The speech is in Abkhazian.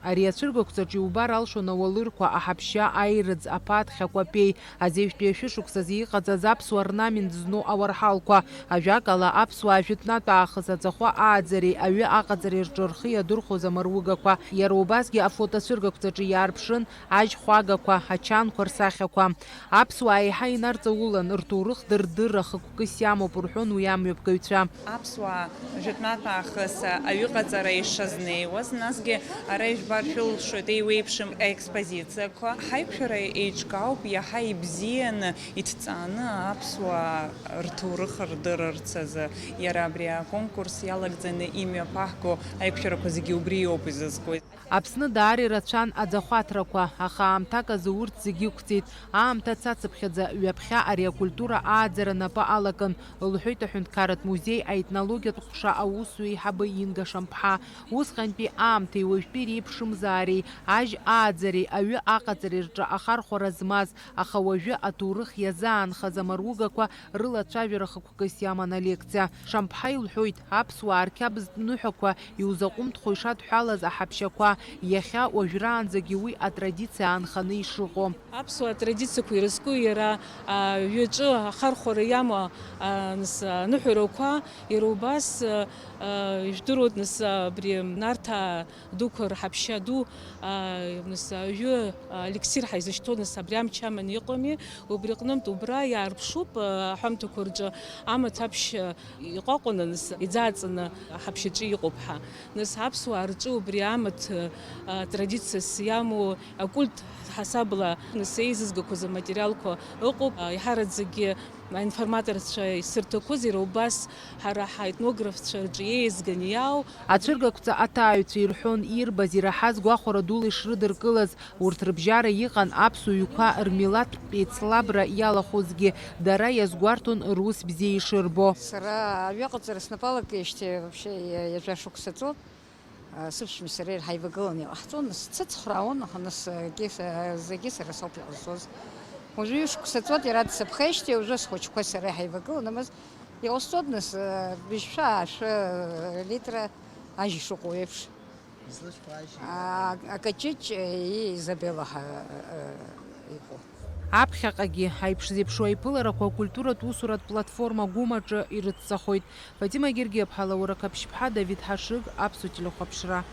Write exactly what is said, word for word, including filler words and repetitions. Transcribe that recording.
Ари ацәыргақәҵаҿ иубар алшон ауалырқәа, аҳаԥшьа, аирыӡ, аԥаҭхь, акәапеи, азеижәтәи ашәышықәсазы иҟаҵаз аԥсуа орнамент зну ауарҳалқәа, ажәакала, аԥсуаа жәытәнатә аахыс аӡахәа ааӡареи аҩы аҟаҵареи рҿы рхы иадырхәоз амаругақәа, иара убасгьы афотоцәыргақәҵаҿы иаарԥшын ажь хәагақәа, ачанқәа рсахьақәа. Аԥсуаа еиҳа инарҵаулан, рҭоурых дырдырра хықәкыс иамоуп, рҳәон уи амҩаԥгаҩцәа. Аԥсуаа жәытәнатә аахыс аҩыҟаҵара ишазнеиуаз, насгьы ара ижәбар шәылшоит еиуеиԥшым аекспозициақәа. Ҳаиқәшәара еиҿкаауп иаҳа ибзианы иҭҵааны аԥсуаа рҭоурых рдырырц азы. Иара абри аконкурс иалагӡаны имҩаԥаҳго аиқәшәарақәа зегьы убри иоуп изызку. Аԥсны даара ирацәан аӡахәаҭрақәа, аха аамҭак азы урҭ зегьы ықәҵит. Аамҭа цацыԥхьаӡа ҩаԥхьа ари акультура ааӡара напы алакын, лҳәеит аҳәынҭқарратә музеи аетнологиатә ҟәша аусзуҩ еиҳабы Инга Шамԥҳа. Усҟантәи аамҭеи уажәтәи реиԥшымзаареи, ажь ааӡареи аҩы аҟаҵареи рҿы ахархәара змаз, аха уажәы аҭоурых иазаанхаз амаругақәа рылацәажәара хықәкыс иаман алекциа. Шамԥҳа илҳәоит, аԥсуаа рқьабзтә ныҳәақәа иузаҟәымҭхо ишадҳәалаз аҳаԥшьақәа, иахьа уажәраанӡагьы уи атрадициа аанханы ишыҟоу. Аԥсуаа традициақәа ирызку иара, а, ҩаҿы ахархәара иамоу, а, нас, аныҳәарақәа, иара убас, а, а, ижәдыруеит, нас, абри Нарҭаа дуқәа рҳаԥшьа ду, а, нас, аҩы, а, эликсир ҳаизышьҭоу, нас, абри амч аманы иҟами, убри аҟнытә убра иаарԥшуп, а, аҳәамҭақәа рҿы амаҭ аԥшь, а, иҟәаҟәаны, нас, иӡааҵаны аҳаԥшьаҿы иҟоуп ҳәа. Нас аԥсуаа рҿы убри амаҭ, а, традициас иамоу акульт ҳасабла, нас, еизызгақәаз аматериалқәа ыҟоуп, а, еиҳараӡакгьы аинформаторцәа исырҭақәоз иара убас ҳара ҳаетнографцәа рҿы еизганы иаау. Ацәыргақәҵа аҭааҩцәа ирҳәон, ирбаз, ираҳаз гәахәара дула ишрыдыркылаз. Урҭ рыбжьара иҟан аԥсуа ҩқәа рмилаҭтә еицлабра иалахәызгьы, дара иазгәарҭон рус бзиа ишырбо. Сара аҩаҟаҵара снапалакижьҭеи вообще иа-, ҩажәа шықәса ҵуан. Сыԥшәма сареи ҳаивагыланы иҟаҳҵон, нас сцыцхраауан, аха нас, егьи са-, зегьы сара соуп иҟазҵоз. Уажәы ҩышықәса ҵуеит, иара дсыԥхеижьҭеи, уажәы схәыҷқәа сареи ҳаивагылан, нас иҟасҵоит, нас, быжьшәа, аашәы, литра ажь ишыҟоу еиԥш. Излышәхәа ажь. А, акаҷыҷ, и, Изабелла ҳа, а, иҟоу. Аԥхьаҟагьы аиԥш зеиԥшу аиԥыларақәа акультуратә усуратә платформа Гәым аҿы ирыццахоит. Фатима Гергиаԥҳа, Лаура Қаԥшьԥҳа, Давид Ҳашыг, Аԥсуа телехәаԥшра.